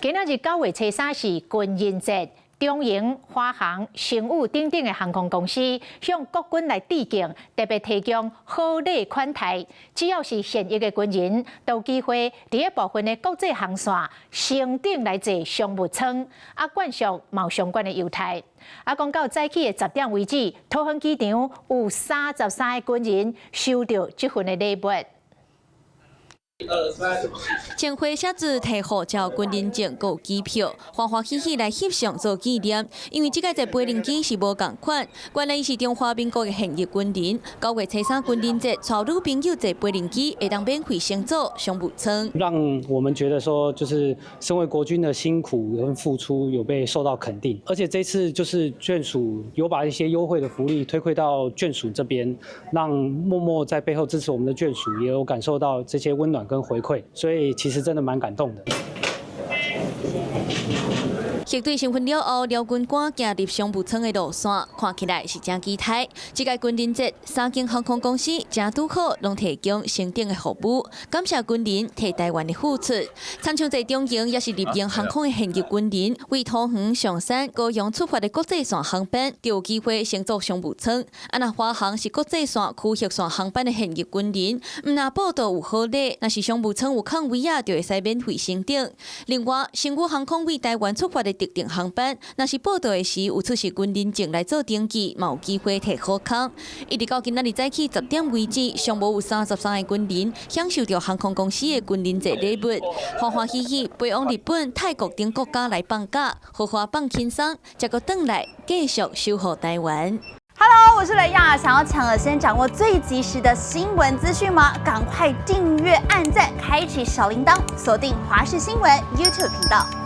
今仔日9月初3是軍人節，長榮、華航、星宇等等的航空公司向國軍來致敬，特別提供好禮款待。只要是現役的軍人，都有機會佇部分的國際航線升等來坐商務艙，啊，冠上嘛有相關的優待。啊，講到早起的10點為止，桃園機場有33個軍人收到這份的禮物。穿花寫字提護照、軍人證、佮機票，歡歡喜喜來翕相做紀念。因為這擺坐飛行機是無仝款，原來伊是中華民國的現役軍人。9月初3軍人節，帶女朋友坐飛行機，會當免費乘坐商務艙。讓我們覺得說，就是身為國軍的辛苦跟付出有被受到肯定，而且這次就是眷屬有把一些優惠的福利推饋到眷屬這邊，讓默默在背後支持我們的眷屬也有感受到這些溫暖跟回饋，所以其實真的蠻感動的。核對身份了後，廖軍官行入商務艙的路線，看起來是誠期待。這個軍人節，三間航空公司誠拄好，攏提供升等的服務，感謝軍人替台灣的付出。親像坐長榮也是立榮航空的現役軍人，為桃園、松山、高雄出發的國際線航班，就有機會乘坐商務艙。啊，若華航是國際線、區域線航班的現役軍人，毋但報到有好禮，若是商務艙有空位仔，就會使免費升等。另外，星宇航空為台灣出發的特定航班，若是報到的時有出示軍人證來做登記，嘛有機會提好康。一直到今仔日早起10點為止，上無有33個軍人享受著航空公司的軍人節禮物，歡歡喜喜飛往日本、泰國等國家來放假，豪華放輕鬆，才閣轉來繼續守護台灣。 Hello，我是雷亞，想要搶先掌握最及時的新聞資訊嗎？趕快訂閱、按讚、開啟小鈴鐺，鎖定華視新聞 YouTube 頻道。